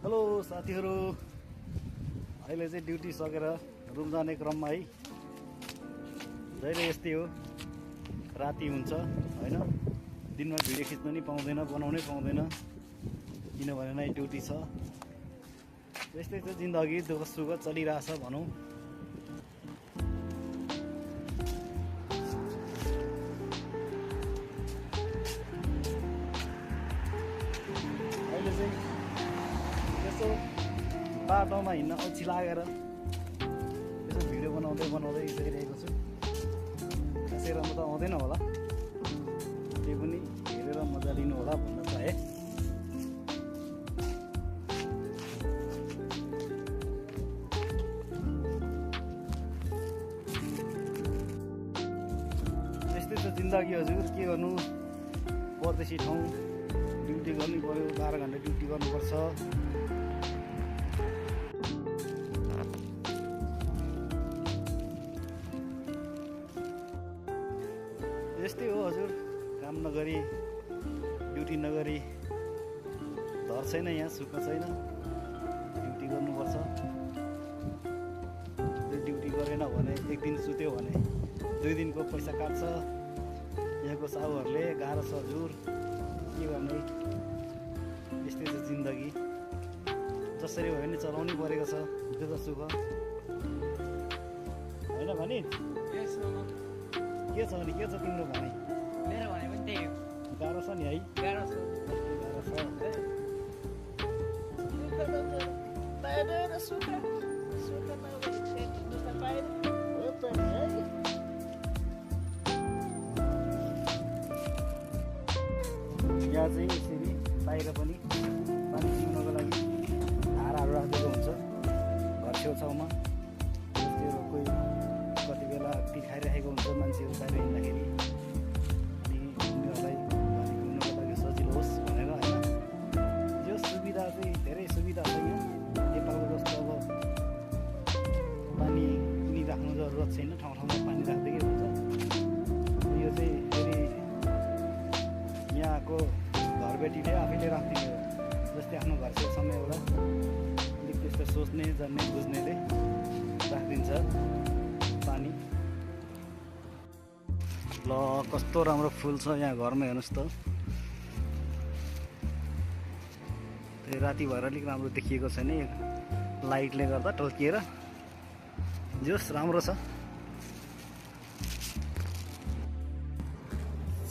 Hello साथीहरु, अहिले चाहिँ ड्युटी सकेर रुम जाने क्रममा है। जहिले यस्तै हो, राति हुन्छ हैन। दिनमा भिडियो खिच्न नि पाउँदैन, बनाउनै पाउँदैन, किनभने नाइट ड्युटी छ। यस्तै चाहिँ जिन्दगी दुःख सुख चलिरहेछ भनौँ। अहिले चाहिँ यसो बाटोमा हिँड्न अल्छी लागेर यसो भिडियो बनाउँदै गइरहेको छु। खासै राम्रो त आउँदैन होला, त्यही पनि हेरेर मजा लिनु होला भन्न चाहे। त्यस्तै त जिन्दगी हजुर, के गर्नु। परदेशी ठाउँ ड्युटी गर्नै पर्यो, 12 घन्टा ड्युटी गर्नुपर्छ। यस्तै हो हजुर, काम नगरी ड्युटी नगरी धर छैन, यहाँ सुख छैन। ड्युटी गर्नुपर्छ। ड्युटी गरेन भने, एक दिन सुत्यो भने 2 दिनको पैसा काट्छ यहाँको साहुहरूले। गाह्रो छ हजुर, के गर्ने। यस्तै छ जिन्दगी, जसरी भए पनि चलाउनै परेको छ, दुःख सुख होइन भने। के छ भने, के छ तिम्रो भनाइ? मेरो भने पनि त्यही हो, गाह्रो छ नि है। गाह्रो छ। यहाँ चाहिँ यसरी बाहिर पनि पानी पिउनको लागि धाराहरू राखेको हुन्छ घर छेउछाउमा। त्यो कोही कति बेला टी खाइरहेको हुन्छ मान्छेहरू बाहिर हिँड्दाखेरि, अनि उनीहरूलाई पानी पिउनको लागि सजिलो होस् भनेर होइन। यो सुविधा चाहिँ धेरै सुविधा छ यहाँ नेपालको जस्तो। अब पानी किनिराख्नु जरुरत छैन, ठाउँ ठाउँमा पानी राख्दैकै हुन्छ। यो चाहिँ फेरि यहाँको घरबेटीले आफैले राखिदिने हो, जस्तै आफ्नो घर छेउछाउमा एउटा अलिक त्यस्तो सोच्ने जान्ने बुझ्नेले राखिदिन्छ पानी। ल कस्तो राम्रो फुल छ यहाँ घरमा, हेर्नुहोस् त। त्यो राति भएर अलिक राम्रो देखिएको छैन, लाइटले गर्दा टल्किएर। जोस् राम्रो छ।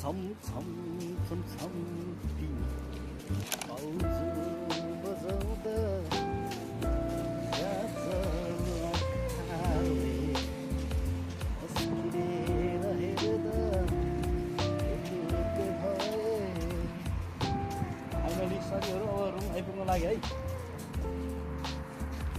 छम छम छम छम ती आउँछु बजाउँदा फाइनली साथीहरू अब रुम आइपुग्न लाग्यो है।